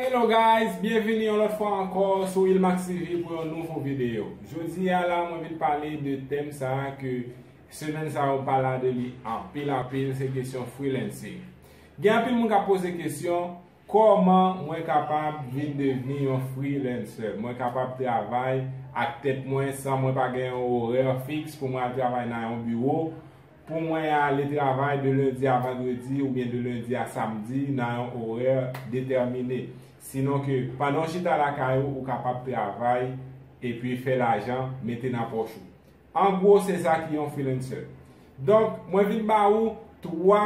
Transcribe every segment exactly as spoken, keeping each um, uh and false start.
Hello guys, byenvini yon lòt fwa ankò sou Ilmax T V pou yon nouvo videyo. Jodi a la, mwen vin pale de tèm sa a ke semèn sa yo m pale de li anpil anpil, se kesyon freelancing. Gen anpil moun k ap poze kesyon, kòman mwen kapab vin devni yon freelancer? Mwen kapab travay ak tèt mwen san mwen pa gen yon orè fiks pou mwen al travay nan yon biwo, pou mwen ale travay de lendi a vandredi oubyen de lendi a samdi nan yon orè detèmine. Sinon ke pandan w chita lakay ou, ou kapab travay epi fè lajan, mete nan pòch ou. An gwo, se sa ki yon freelancer. Donk, mwen vin ba ou twa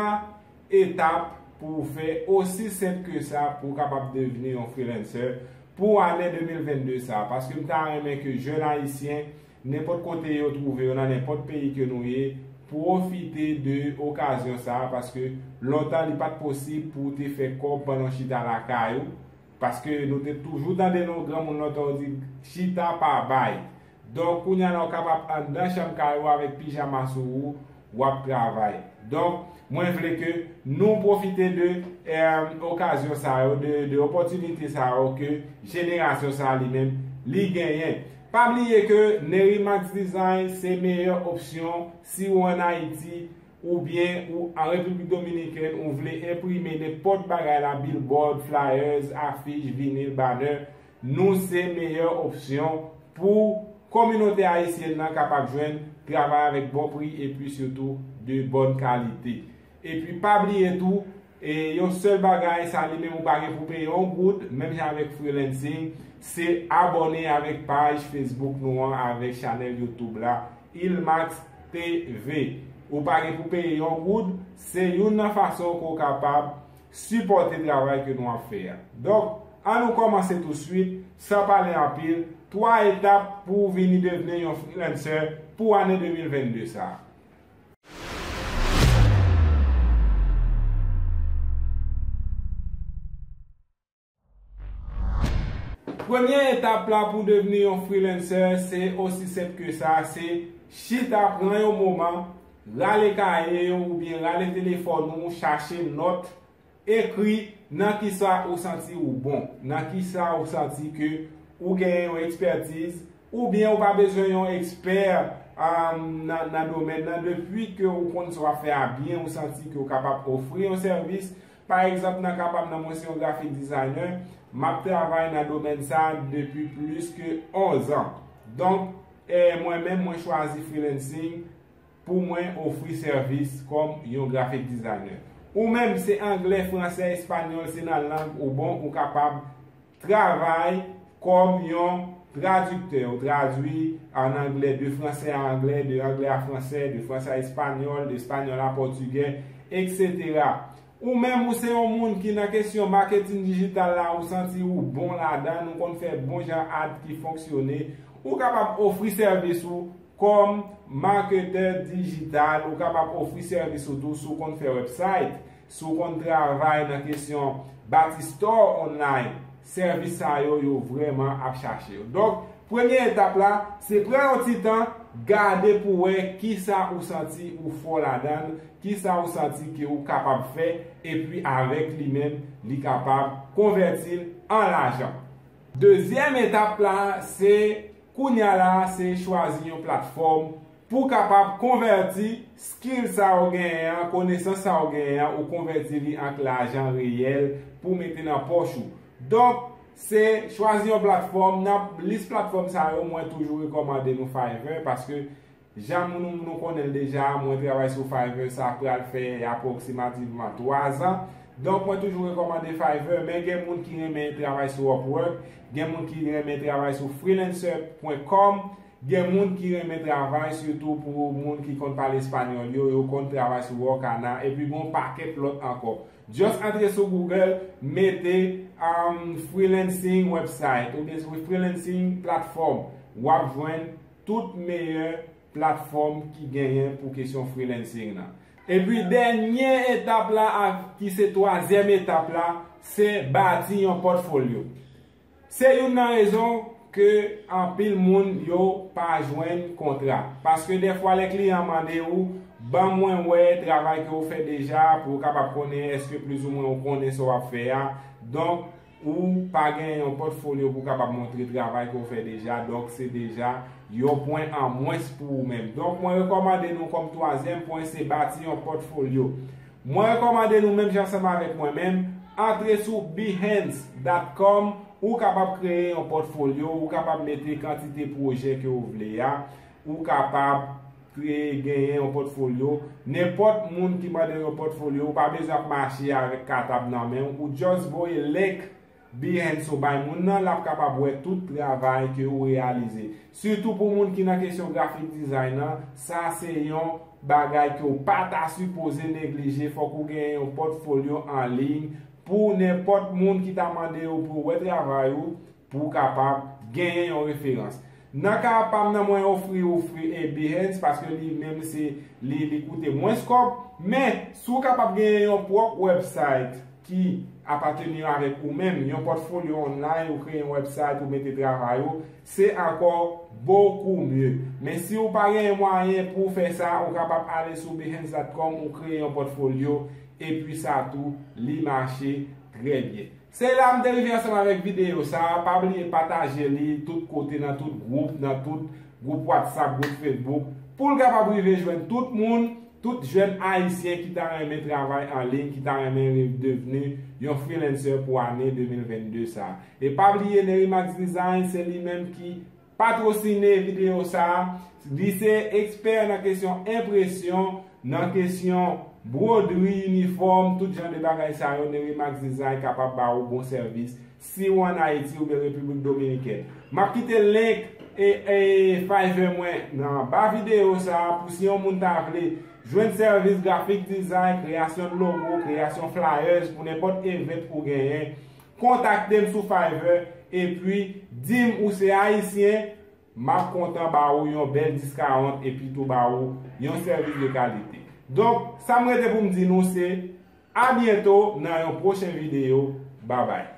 etap pou w fè osi senp ke sa pou w kapab devni yon freelancer pou ane de mil vennde sa. Paske m ta renmen ke jèn ayisyen, nenpòt kote yo twouve yo, nan nenpòt peyi ke nou ye, pwofite de okazyon sa a, paske lontan li pa t posib pou w te fè kòb pandan w chita lakay ou, paske nou te toujou tande nan granmoun lontan yo di, chita pa bay. Donk, kounye a la, w kapab anndan chanm kay ou avèk pijama sou ou, w ap travay. Donk, mwen vle ke nou pwofite de, eh, okazyon sa yo, de, de opòtinite sa yo ke jenerasyon sa a li menm, li genyen. Pa bliye ke Nerimax Design se meyè opsyon si w ann Ayiti, oubyen ou an Repiblik Dominikèn, ou vle enprime nenpòt bagay la, billboard, flyers, afich, vinil, banner, nou se meyè opsyon pou kominote ayisyèn nan kapab jwenn travay avèk bon pri epi sitou de bòn kalite. Epi pa bliye tou, e yon sèl bagay, sa li menm ou pa gen pou peye yon goud, menm jan avèk freelancing, se abòne avèk paj Facebook nou an avèk chanèl YouTube la, Ilmax T V. Ou pa gen pou peye yon goud, se youn nan fason ke w kapab sipòte travay ke nou ap fè a. Donk, ann nou kòmanse touswit, san pale anpil, twa etap pou w vini devni yon freelancer pou ane de mil vennde sa a. Premye etap la pou devni yon freelancer, se osi senp ke sa, se chita, pran yon moman, rale kaye w oubyen rale telefòn ou, chache nòt, ekri nan kisa ou santi ou bon, nan kisa ou santi ke ou genyen yon ekspertiz, oubyen ou pa bezwen yon ekspè, um, nan, nan domèn nan, depi ke ou konn sa w ap fè a byen, ou santi ke ou kapab ofri yon sèvis. Pa egzanp, nan ka pa m nan, mwen se yon graphic designer, m ap travay nan domèn sa a depi plis ke onz an. Donk, eh, mwen menm, mwen chwazi freelancing pou mwen ofri sèvis kòm yon graphic designer. Ou menm, se anglè, fransè, espanyòl, se nan lang ou bon, ou kapab travay kòm yon tradiktè. Ou tradui an anglè, de fransè a anglè, de anglè a fransè, de fransè a espanyòl, de espanyòl a pòtigè, etsetera. Ou menm, ou se yon moun ki nan kesyon maketin dijital la, ou santi ou bon ladan, ou konn fè bon jan ad ki fonksyone, ou kapab ofri sèvis ou kòm maketè dijital, ou kapab ofri sèvis ou tou si w konn fè website, si w konn travay nan kesyon bati store online, sèvis sa yo, yo vrèman ap chache yo. Donk, premye etap la, se pran yon ti tan, gade pou wè kisa ou santi ou fò ladan l, kisa ou santi ke ou kapab fè, epi avèk li menm, li kapab konvèti l an lajan. Dezyèm etap la, se kounye a la, se chwazi yon platfòm pou kapab konvèti skill sa ou genyen an, konesans sa ou genyen an, ou konvèti li an lajan reyèl pou mete nan pòch ou. Donk, se chwazi yon platfòm, nan lis platfòm sa yo, mwen toujou rekòmande nou Fiverr, paske jan nou, nou konnen l deja, mwen travay sou Fiverr, sa pral fè apwoksimativman twa zan. Donk, mwen toujou rekòmande Fiverr, men gen moun ki renmen travay sou Upwork, gen moun ki renmen travay sou freelancer pwen com, gen moun ki renmen travay, sitou pou moun ki konn pale espanyòl yo, yo konn travay sou Workana, epi gen yon pakèt lòt ankò. Just antre sou Google, mete, um, freelancing website, oubyen sou freelancing platform, w ap jwenn tout meyè platfòm ki genyen pou kesyon freelancing nan. Epi dènye etap la, a, ki se twazyèm etap la, se bati yon pòtfolyo. Se youn nan rezon ke anpil moun yo pa jwenn kontra. Paske dèfwa lè kliyan mande ou, ban mwen wè travay ke ou fè deja pou ou kapab konnen èske plizoumwen ou konnen sa w ap fè a. Donk, Ou pa gen yon pòtfolyo pou w kapab montre travay ke w fè deja, donk se deja yon pwen an mwens pou ou menm. Donk, mwen rekòmande nou kòm twazyèm pwen, se bati yon pòtfolyo. Mwen rekòmande nou menm jan ansanm avèk mwen menm, antre sou behance dot com, ou kapab kreye yon pòtfolyo, ou kapab mete kantite pwojè ke w vle a, ou kapab kreye, genyen yon pòtfolyo. Nenpòt moun ki mande yon pòtfolyo, ou pa bezwen ap mache avèk katab nan men w, ou just voye link Behance ou bay moun nan, l ap kapab wè tout travay ke ou reyalize. Sitou pou moun ki nan kesyon grafik design nan, sa se yon bagay ke w pa ta sipoze neglije. Fòk ou genyen yon pòtfolyo an liy pou nenpòt moun ki ta mande w pou wè travay ou, pou w kapab genyen yon referans. Nan ka pa m nan, mwen ofri ou free e Behance paske li menm se li, li koute mwens kòb, men si w kapab genyen yon pwòp website ki apateni avèk ou menm, yon pòtfolyo online, ou kreye yon website, ou mete travay ou, se ankò bokou mye. Men si w pa genyen mwayen pou w fè sa, ou kapab ale sou behance dot com, ou kreye yon pòtfolyo, epi sa tou, li mache trè byen. Se la m te rive ansanm avèk videyo sa a. Pa bliye pataje li tout kote, nan tout gwoup, nan tout gwoup WhatsApp, gwoup Facebook, pou l kapab rive jwenn tout moun, tout jèn ayisyen ki ta renmen travay an liy, ki ta renmen re- devni yon freelancer pou ane de mil vennde sa a. E pa bliye, Nerimax Design, se li menm ki patwosine videyo sa a. Li se ekspè nan kesyon enpresyon, nan kesyon bwodri, inifòm, tout jan de bagay sa yo, Nerimax Design kapab ba ou bon sèvis si w ann Ayiti oubyen Repiblik Dominikèn. M ap kite link e, e Fiverr mwen nan ba videyo sa a pou si yon moun ta vle jwenn sèvis grafik design, kreyasyon de logo, kreyasyon flyers pou nenpòt event ou genyen, kontakte m sou Fiverr epi di m ou se ayisyen, m ap kontan ba ou yon bèl discount epi tou ba ou yon sèvis de kalite. Donk, sa m rete pou m di nou se a byento nan yon pwochen videyo. Babay.